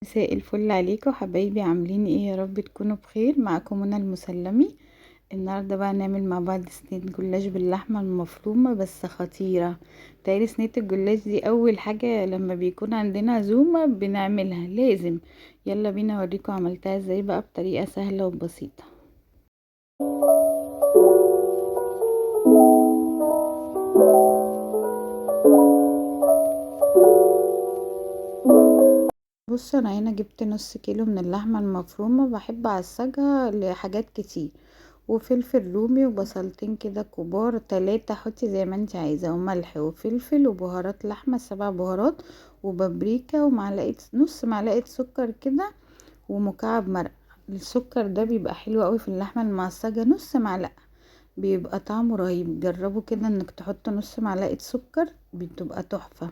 مساء الفل عليكم حبايبي، عاملين ايه؟ يا رب تكونوا بخير. معاكم منى المسلمي. النهارده بقى نعمل مع بعض صينية جلاش باللحمه المفرومه، بس خطيرة. تاني صينية الجلاش دي اول حاجة لما بيكون عندنا عزومة بنعملها لازم. يلا بينا اوريكم عملتها ازاي بقى بطريقة سهلة وبسيطة. بصوا انا هنا جبت نص كيلو من اللحمة المفرومه، بحب اعصجها لحاجات كتير، وفلفل رومي وبصلتين كده كبار، 3 حطي زي ما انت عايزه، وملح وفلفل وبهارات لحمه 7 بهارات، وبابريكا، ومعلقة نص معلقه سكر كده، ومكعب مرق. السكر ده بيبقى حلو قوي في اللحمة المعصجه، نص معلقه بيبقى طعمه رهيب. جربوا كده انك تحطوا نص معلقه سكر، بتبقى تحفة.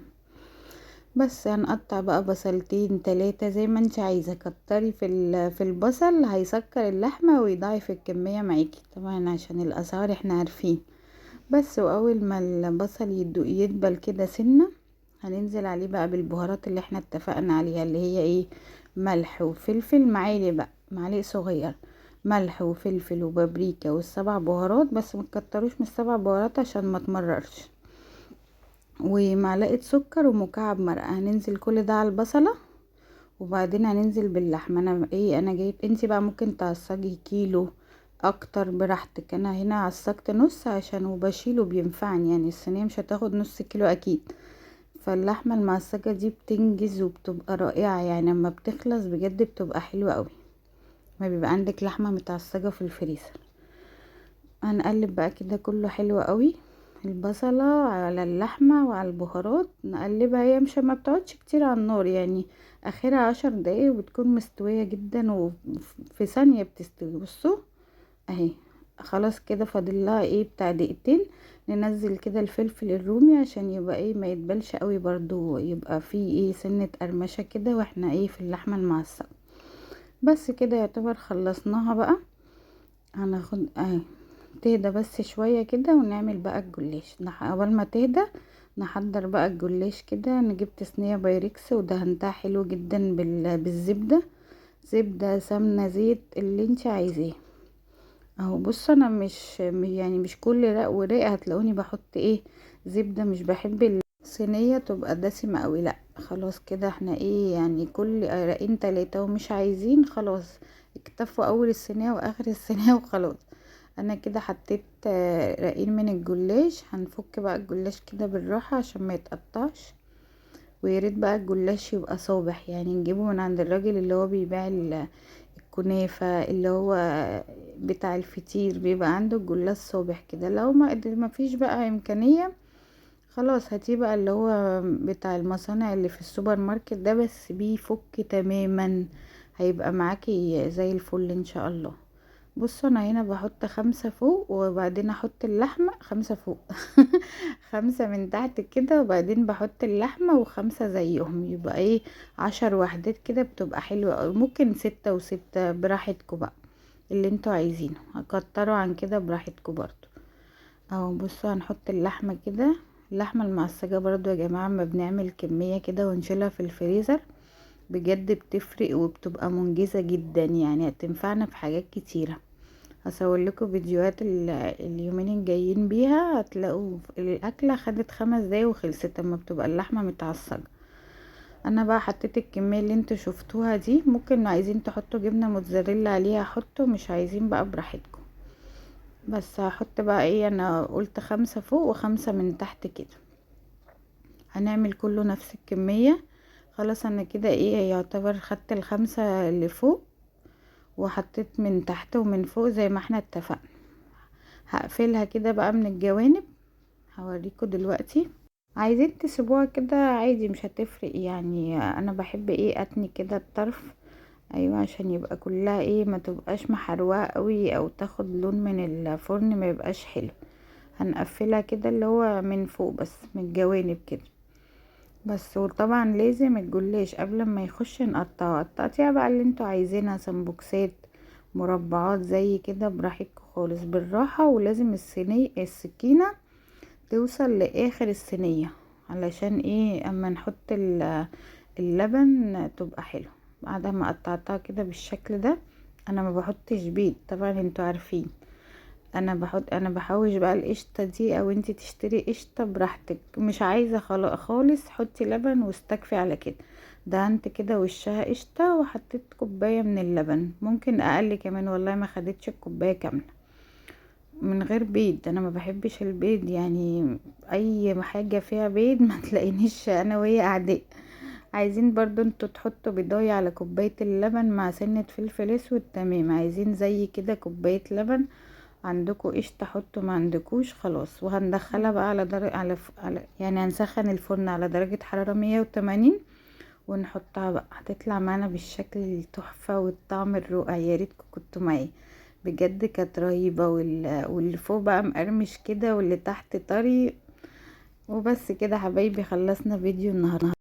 بس هنقطع بقى بصلتين 3 زي ما انت عايزه، كتري في البصل هيسكر اللحمة ويضاعف الكمية معاكي طبعا عشان الاسعار احنا عارفين. بس واول ما البصل يدبل كده سنة، هننزل عليه بقى بالبهارات اللي احنا اتفقنا عليها، اللي هي ايه؟ ملح وفلفل، معالق بقى، معالق صغير، ملح وفلفل وبابريكا وال7 بهارات، بس ما تكتروش من ال7 بهارات عشان ما تمررش، ومعلقة سكر ومكعب مرقه. هننزل كل ده على البصله، وبعدين هننزل باللحمه. انا ايه، انا جايب، انتي بقى ممكن تعصجي كيلو اكتر براحتك، انا هنا عصجت نص عشان وبشيله بينفعني، يعني الصينية مش هتاخد نص كيلو اكيد. فاللحمه المعصجه دي بتنجز وبتبقى رائعة، يعني لما بتخلص بجد بتبقى حلوة قوي، ما بيبقى عندك لحمه متعصجه في الفريزر. هنقلب بقى كده كله حلو قوي، البصلة على اللحمة وعلى البهارات، نقلبها. هي مش ما بتقعدش كتير على النار، يعني اخرها 10 دقايق وبتكون مستوية جدا، وفي ثانية بتستوي. بصوا اهي خلاص كده فاضل لها ايه بتاع دقيقتين. ننزل كده الفلفل الرومي عشان يبقى ايه ما يتبلش قوي برضو، يبقى فيه ايه سنة قرمشة كده واحنا ايه في اللحمة المعصجة. بس كده يعتبر خلصناها بقى. هناخد اهي تهدى بس شوية كده ونعمل بقى الجلاش. اول ما تهدى نحضر بقى الجلاش كده. انا جبت صينية بايركس ودهنتها حلو جدا بالزبدة، زبدة سمنة زيت اللي انت عايزاه اهو. بصوا انا مش يعني مش كل رق ورق هتلاقوني بحط ايه زبدة، مش بحب الصينية تبقى دسمة قوي، لا خلاص كده احنا ايه يعني كل رقين 3 ومش عايزين، خلاص اكتفوا اول الصينية واخر الصينية وخلاص. انا كده حطيت رقين من الجلاش. هنفك بقى الجلاش كده بالراحة عشان ما يتقطعش، ويا ريت بقى الجلاش يبقى صابح، يعني نجيبه من عند الراجل اللي هو بيبيع الكنافة اللي هو بتاع الفطير، بيبقى عنده الجلاش صابح كده. لو ما فيش بقى امكانية خلاص هاتيه بقى اللي هو بتاع المصانع اللي في السوبر ماركت ده، بس بيفك تماما، هيبقى معاكي زي الفل ان شاء الله. بصوا انا هنا بحط 5 فوق، وبعدين احط اللحمة 5 فوق 5 من تحت كده، وبعدين بحط اللحمة و5 زيهم، يبقى ايه 10 وحدات كده، بتبقى حلوة قوي. ممكن 6 و6 براحتكم بقى اللي انتوا عايزينه، هكتروا عن كده براحتكم برضو اهو. بصوا هنحط اللحمة كده، اللحمة المعصجة برضو يا جماعة ما بنعمل كمية كده ونشيلها في الفريزر بجد بتفرق وبتبقى منجزة جدا، يعني هتنفعنا في حاجات كتيرة. هصور لكم فيديوهات اليومين الجايين بيها، هتلاقوا الاكلة خدت 5 دقايق وخلصت اما بتبقى اللحمة متعصجة. انا بقى حطيت الكمية اللي انتوا شفتوها دي، ممكن عايزين تحطوا جبنة موتزاريلا عليها حطوا، مش عايزين بقى براحتكم. بس هحط بقى ايه، انا قلت 5 فوق و5 من تحت كده، هنعمل كله نفس الكمية. خلاص انا كده ايه يعتبر خدت ال5 اللي فوق وحطيت من تحت ومن فوق زي ما احنا اتفقنا. هقفلها كده بقى من الجوانب، هوريكم دلوقتي. عايزين تسيبوها كده عادي مش هتفرق، يعني انا بحب ايه اتني كده الطرف، ايوه عشان يبقى كلها ايه ما تبقاش محروقة قوي او تاخد لون من الفرن ما يبقاش حلو. هنقفلها كده اللي هو من فوق بس من الجوانب كده بس. وطبعا لازم الجلاش قبل ما يخش نقطعه، التقطيع بقى اللي انتوا عايزينها، سمبوكسات مربعات زي كده براحتكم خالص بالراحة. ولازم السكينة توصل لاخر الصينية علشان ايه اما نحط اللبن تبقى حلو. بعد ما قطعتها كده بالشكل ده. انا ما بحطش بيض طبعا، انتوا عارفين. انا بحوش بقى القشطه دي، او انتي تشتري قشطه براحتك، مش عايزه خالص حطي لبن واستكفي على كده. دهنت كده وشها قشطه وحطيت كوباية من اللبن، ممكن اقل كمان، والله ما خدتش الكوباية كاملة، من غير بيض. انا ما بحبش البيض، يعني اي حاجة فيها بيض ما تلاقينيش انا وهي اعداء. عايزين برضو انتوا تحطوا بيضايه على كوباية اللبن مع سنة فلفل اسود، تمام. عايزين زي كده كوباية لبن، عندكوا قشطه حطوا، ما عندكوش خلاص. وهندخلها بقى على درجه على, على يعني هنسخن الفرن على درجه حرارة 180 ونحطها بقى، هتطلع معانا بالشكل التحفة والطعم الرائع. يا ريتكم كنتوا معايا بجد، كانت رهيبة. واللي فوق بقى مقرمش كده واللي تحت طري. وبس كده حبايبي، خلصنا فيديو النهارده.